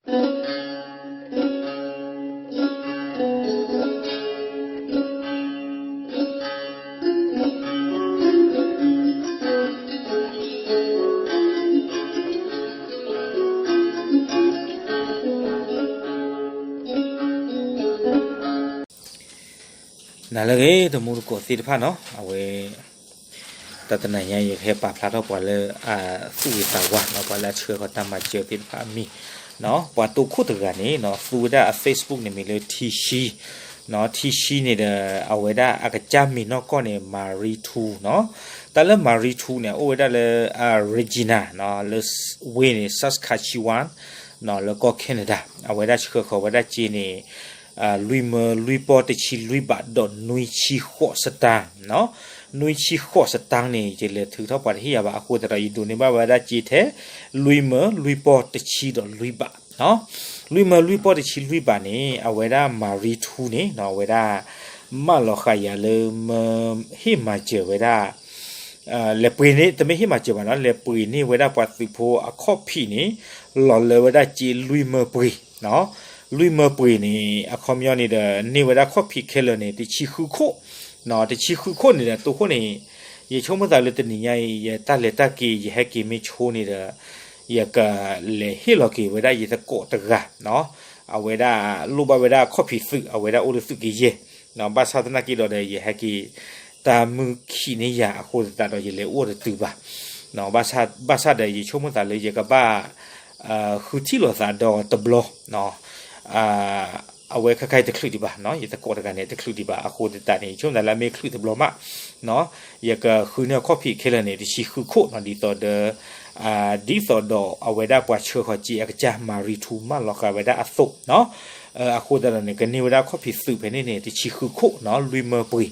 နၤလၢအဂ့ၤ တံၤသကိးသ့ၣ်တဖၣ်နီၤ, အဝဲ တၢ်တနံၤညါအံၤ ယကဟဲပာ်ဖျါထီၣ်ပှၤလၢအသူၣ်ဂ့ၤသးဝါနီၤ, ပှၤလၢအဆှၢဃီၤတၢ်မၤစၢၤသ့ၣ်တဖၣ်အမံၤ, ပှၤတိခိၣ်တဂၤန့ၣ် သူဝဲဒၣ်အ Facebook န့ၣ်မ့ၢ်လၢ ထံဆှံ, ထံဆှံန့ၣ်ဒီး အဝဲဒၣ်အကစၢ်မံၤနီၢ်ကီၢ်န့ၣ် Marie Thu နီၤ, တၢ်လၢ Marie Thu န့ၣ် အိၣ်ဝဲဒၣ်လၢ Regina နီၤ, လၢ ဝ့ၢ်န့ၣ် Saskatchewan နီၤ, လၢကီၢ် Canada, အဝဲဒၣ်ဆှၢဃီၤဝဲဒၣ်စ့န့ၣ် လွံၢ်မၢလွံၢ်ပီၢ်တဆံလွံၢ်ဘးဒီးနွံဆံဃိးစတၢၢ်, နွံဆံဃိးစတၢၢ်န့ၣ် ယလဲၤထုးထီၣ်ပှၤတဟ့ၣ်ယၤဘၣ်အဃိသတးဒီး ယဒိးန့ၢ်ဘၣ်ဝဲဒၣ်စ့ထဲ လွံၢ်မၢလွံၢ်ပီၢ်တဆံဒီးလွံၢ်ဘး, လွံၢ်မၢလွံၢ်ပီၢ်တဆံလွံၢ်ဘးန့ၣ် အဝဲဒၣ် Marie Thu န့ၣ် အဝဲဒၣ် မၢလီၤဃာ်ယၤလၢမၢဟ့ၣ်မၤစၢၤဝဲဒၣ် လဲၤပှ့ၤန့ၢ် တမ့ၢ်ဟ့ၣ်မၤစၢၤဘၣ်နီၤ, လဲၤပှ့ၤန့ၢ်ဝဲဒၣ်ပှၤသုးဖိအခီၣ်ဖံးန့ၣ် လီၤလၢဝဲဒၣ်စ့လွံၢ်မၢပှ့ၤ, လွံၢ်မၢပှ့ၤန့ၣ် အခီပညီန့ၣ်ဒီး န့ၢ်ဝဲဒၣ်ခီၣ်ဖံးခဲလၢာ်န့ၣ် တဆံဃုခိၣ်, တဆံဃုခိၣ်န့ၣ်ဒီး တိခိၣ်န့ၣ် ယဆိကမိၣ်သးလၢတနံၤညါအံၤ ယတၢ်လဲၤတၢ်က့ၤ ယဟဲက့ၤမ့ၢ်ဆိန့ၣ်ဒီး ယကလဲၤဟ့ၣ်လီၤက့ၤဝဲဒၣ်ယသကိးတဂၤ အဝဲဒၣ်လိၣ်ဘၣ်ဝဲဒၣ်ခီၣ်ဖံးသုး အဝဲဒၣ်အိၣ်လၢသုးက့ယဲၢ်, ဘၣ်ဆၣ်သနာ်က့ဒီး ယဟဲက့ၤ တၢ်မုၢ်ခံးန့ၢ်ယၤအဃိသတးဒီး ယလဲၤအိၣ်တတုၤဘၣ်, ဘၣ်ဆၣ်ဒီး ယဆိကမိၣ်သးလၢယကဘၣ် ဃုထံၣ်လိာ်သးဒီးတဘျီ အဝဲခဲခါအံၤတချုးဒံးဘၣ်, ယသကိးတဂၤန့ၣ်တချုးဒံးဘၣ်အဃိသတးန့ၣ် ယဆိကမိၣ်သးလၢအမ့ၢ်ချုးတဘျီမး ယကဃုန့ၢ်အခီၣ်ဖံးခဲလၢာ်န့ၣ် တဆံဃုခိၣ်နီၤ, ဒ်သိးဒီး ဒ်သိးဒီးအဝဲဒၣ်ပှၤဆှၢဃီၤစ့အကစၢ် Marie Thu မၢလီၤဃာ်ဝဲဒၣ်အသိးနီၤ, အဃိသတးဒီးန့ၣ် ကန့ၢ်ဝဲဒၣ်ခီၣ်ဖံးသုးဖဲန့ၣ်န့ၣ် တဆံဃုခိၣ်နီၤ, လွံၢ်မၢပှ့ၤ,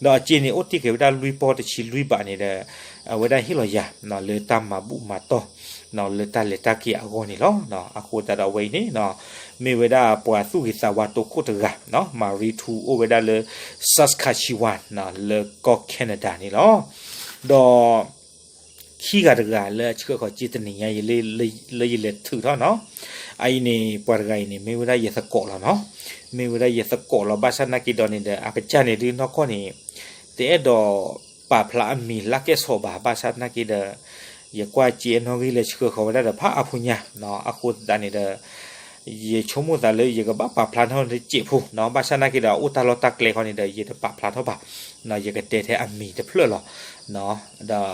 ဒီးအစ့န့ၣ် အိၣ်တ့ၢ်က့ၤဝဲဒၣ်လွံၢ်ပီၢ်တဆံလွံၢ်ဘးန့ၣ်ဒီး အဝဲဒၣ်ဟ့ၣ်လီၤယၤ လၢတၢ်မၤဘူၣ်မၤတီၢ် လၢတၢ်လဲၤတၢ်က့ၤအဂီၢ်န့ၣ်လီၤ. အဃိသတးဒီးအဝဲအံၤန့ၣ် မ့ၢ်ဝဲဒၣ်ပှၤသူၣ်ဂ့ၤသးဝါတိခိၣ်တဂၤ Marie Thu အိၣ်ဝဲဒၣ်လၢ Saskatchewan လၢကီၢ် Canada န့ၣ်လီၤ. ဒီး ခံဂၤတဂၤလၢအဆှၢဃီၤစ့တနံၤညါအံၤ လၢယလဲၤထုးထီၣ်နီၤ, အအံၤန့ၣ် ပှၤတဂၤအံၤန့ၣ် မ့ၢ်ဝဲဒၣ်ယသကိးလီၤနီၤ, မ့ၢ်ဝဲဒၣ်ယသကိးလီၤ. ဘၣ်ဆၣ်သနာ်က့ဒီးန့ၣ်ဒီး အကစၢ်န့ၣ်ဒုးနီၢ်ကီၢ်န့ၣ် တအဲၣ်ဒိးပာ်ဖျါအမံၤလၢကဲၣ်ဆိးဘၣ်, ဘၣ်ဆၣ်သနာ်က့ဒီး ယကွၢ်စ့အနီၣ်ဂံၢ်လၢဆှၢဃီၤဝဲဒၣ်ဒီးဖးအါဖိညါ, အဃိသတးန့ၣ်ဒီး ယဆိကမိၣ်သးလၢယကဘၣ်ပာ်ဖျါထီၣ်တစဲးဖိနီၤ, ဘၣ်ဆၣ်သနာ်က့ဒီး အအိၣ်တၢ်လီၢ်တၢ်ကျဲခီန့ၣ်ဒီး ယတပာ်ဖျါထီၣ်ဘၣ်, ယကတဲထဲအမံၤတဖျၢၣ်လီၤ. ဒီး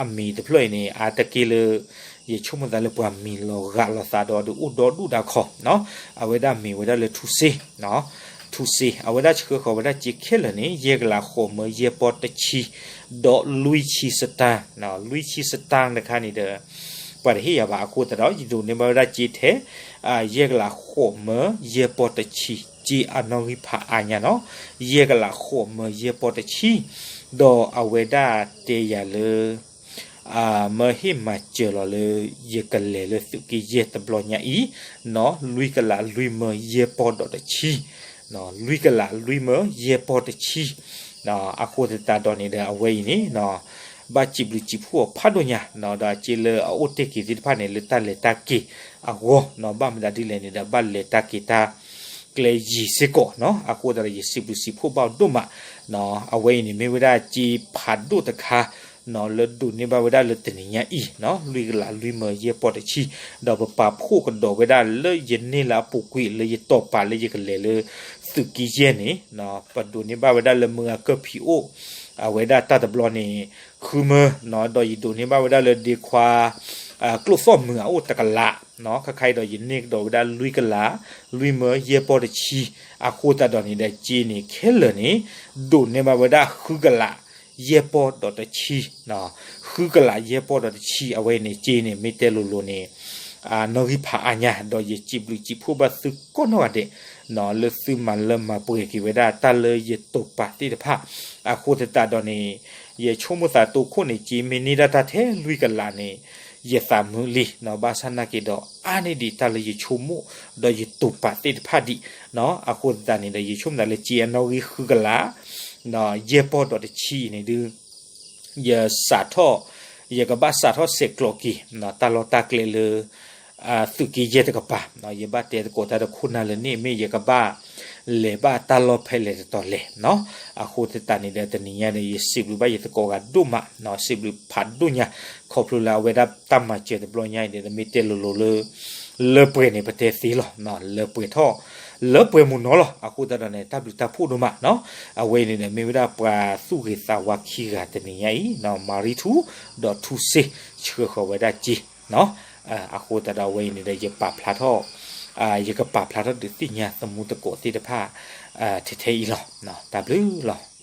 အမံၤတဖျၢၣ်အံၤန့ၣ် အါတက့ၢ်လၢ ယဆိကမိၣ်သးလၢပှၤမံၤလီၤဂာ်လိာ်သးဒီးဒုးအိၣ်ဒီဒူၣ်ဒါခီ, အဝဲဒၣ်မ့ၢ်ဝဲဒၣ်လၢထူစ့ ထူစ့ အဝဲဒၣ်ဆှၢဃီၤဝဲဒၣ်စ့ခဲလၢာ်န့ၣ် ယဲၢ်ကလးဃိးမၢယဲၢ်ပီၢ်တဆံ ဒီးလွံၢ်ဆံစတၢၢ်, လွံၢ်ဆံစတၢၢ်တခါန့ၣ်ဒီး ပှၤတဟ့ၣ်ယၤဘၣ်အဃိသတးဒီး ယဒိးန့ၢ်ဘၣ်ဝဲဒၣ်စ့ထဲ ယဲၢ်ကလးဃိးမၢယဲၢ်ပီၢ်တဆံ စ့အနီၣ်ဂံၢ်ဖးအါညါနီၤ, ယဲၢ်ကလးဃိးမၢယဲၢ်ပီၢ်တဆံ, ဒီးအဝဲဒၣ်တဲယၤလၢ မၢဟ့ၣ်မၤစၢၤလီၤလၢ ယကလဲၤလၢသုးက့ယဲၢ်တဘျီညါအံၤ, နီၤ လွံၢ်ကလးလွံၢ်မၢယဲၢ်ပီၢ်ဒီးတဆံ, လွံၢ်ကလးလွံၢ်မၢယဲၢ်ပီၢ်တဆံ, အဃိသတးဒီးန့ၣ်ဒီး အဝဲအံၤန့ၣ် ဘၣ်စံးဘျုးစံးဖှိၣ်အီၤဖးဒိၣ်ညါနီၤ, ဒီးအစ့လၢအအိၣ်တ့ၢ်က့ၤသ့ၣ်တဖၣ်န့ၣ် လၢတၢ်လဲၤတၢ်က့ၤအဂီၢ်နီၤ, ဘၣ်မတၤဒ်လဲၣ်န့ၣ်ဒီး ဘၣ်လဲၤတၢ်က့ၤတၢ်ကျဲယံၤစ့ၢ်ကီးနီၤ, အဃိသတးဒီးယစံးဘျုးစံးဖှိၣ်ဘၣ်အီၤဒိၣ်မး, အဝဲအံၤန့ၣ်မ့ၢ်ဝဲဒၣ်စ့ဖးဒိၣ်တခါ လၢဒိးန့ၢ်ဘၣ်ဝဲဒၣ်လၢတနံၤညါအံၤနီၤ, လွံၢ်ကလးလွံၢ်မၢယဲၢ်ပီၢ်တဆံ, ဒီးပပာ်ဖှိၣ်ကဒီးဝဲဒၣ်လၢယန့ၢ်လၢအပူၤကွံာ်လၢယတီၢ်ပာ်လၢယကလဲၤလၢသုးက့ယဲၢ်န့ၣ်, ပဒိးန့ၢ်ဘၣ်ဝဲဒၣ်လၢမုၢ်ဂၤကၢၢ်ဖံးအိၣ် အဝဲဒၣ်တၢ်တဘျီန့ၣ် ဃုမၢနီၤ, ဒီးယဒိးန့ၢ်ဘၣ်ဝဲဒၣ်လၢဒ့ခွါ ကျိၣ်သီၣ်မုၢ်အအိၣ်တကလးနီၤ, ခဲခါအံၤဒီးယန့ၢ်ကဒီးဝဲဒၣ်လွံၢ်ကလး လွံၢ်မၢယဲၢ်ပီၢ်တဆံ, အဃိသတးဒီးန့ၣ်ဒီး စ့န့ၣ်ခဲလၢာ်န့ၣ် ဒိးန့ၢ်ဘၣ်ဝဲဒၣ်ဃုကလးယဲၢ်ပီၢ်ဒီးတဆံ, ဃုကလးယဲၢ်ပီၢ်ဒီးတဆံ အဝဲန့ၣ် စ့န့ၣ် မ့ၢ်တဲလိၤလိၤန့ၣ် နီၣ်ဂံၢ်ဖးအါညါ ဒီးယစံးဘျုးစံးဖှိၣ်ဘၣ်သုကိးနီၢ်ဂၤဒဲး လၢသုမၤလၢမၤပှဲၤက့ၤဝဲဒၣ်တၢ်လၢယတီၢ်ပာ်သ့ၣ်တဖၣ်, အဃိသတးဒီးန့ၣ် ယဆိကမိၣ်သးတိခိၣ်န့ၣ် စ့မ့ၢ်န့ၢ်ဒၣ်တၢ်ထဲလွံၢ်ကလးန့ၣ် ယသးမုာ်လံနီၤ, ဘၣ်ဆၣ်နာ်က့ဒီး အါန့ၢ်ဒံးတၢ်လၢယဆိကမိၣ် ဒီးယတီၢ်ပာ်သ့ၣ်တဖၣ်ဒံးနီၤ, အဃိသတးန့ၣ်ဒီး ယဆိကမိၣ်သးလၢစ့အနီၣ်ဂံၢ်ဃုကလး ယဲၢ်ပီၢ်ဒီးတဆံအံၤန့ၣ်ဒုး ယစးထီၣ် ယကဘၣ်စးထီၣ်ဆဲးကျိးက့ၤ တၢ်လီၢ်တၢ်ကျဲလၢ သုးက့ယဲၢ်တကပၤ, ယဘၣ်တဲသကိးတၢ်ဒီးခိၣ်နၢ်လၢန့ၣ် မ့ၢ်ယကဘၣ်လဲၤဘၣ်တၢ်လီၢ်ဖဲလဲၣ်တတီၤလဲၣ်နီၤ. အဃိသတးန့ၣ်ဒီး တနံၤညါဒီး ယစံးဘျုးဘၣ်ယသကိးဂၤဒိၣ်မး, စံးဘျုးဖးဒိၣ်ညါ, ခီဖျိလၢအဝဲဒၣ်တၢ်မၤစၢၤတဘျီညါအံၤဒီး တမ့ၢ်တဲလိၤလိၤလၢ လၢပှဲၤန့ၣ် ပတဲသ့လီၤ, လၢပှဲၤထီၣ် လၢပှဲၤမုၢ်နီၤလီၤ. အဃိသတးဒီးန့ၣ် တၢ်ဘျုးတၢ်ဖှိၣ်ဒိၣ်မးနီၤ. အဝဲအံၤန့ၣ်ဒီး မ့ၢ်ဝဲဒၣ်ပှၤသူၣ်ဂ့ၤသးဝါခံဂၤတနံၤညါအံၤ, မၤရံထူ ဒီးထူစ့ ဆှၢဃီၤဝဲဒၣ်က့ အဃိသတးဒီးအဝဲအံၤန့ၣ်ဒီး ယပာ်ဖျါထီၣ်, ယကပာ်ဖျါထီၣ်ဒုးသ့ၣ်ညါသမူသကိးသ့ၣ်တဖၣ် ထဲထဲအံၤလီၤ. တၢ်ဘျုးလီၤ.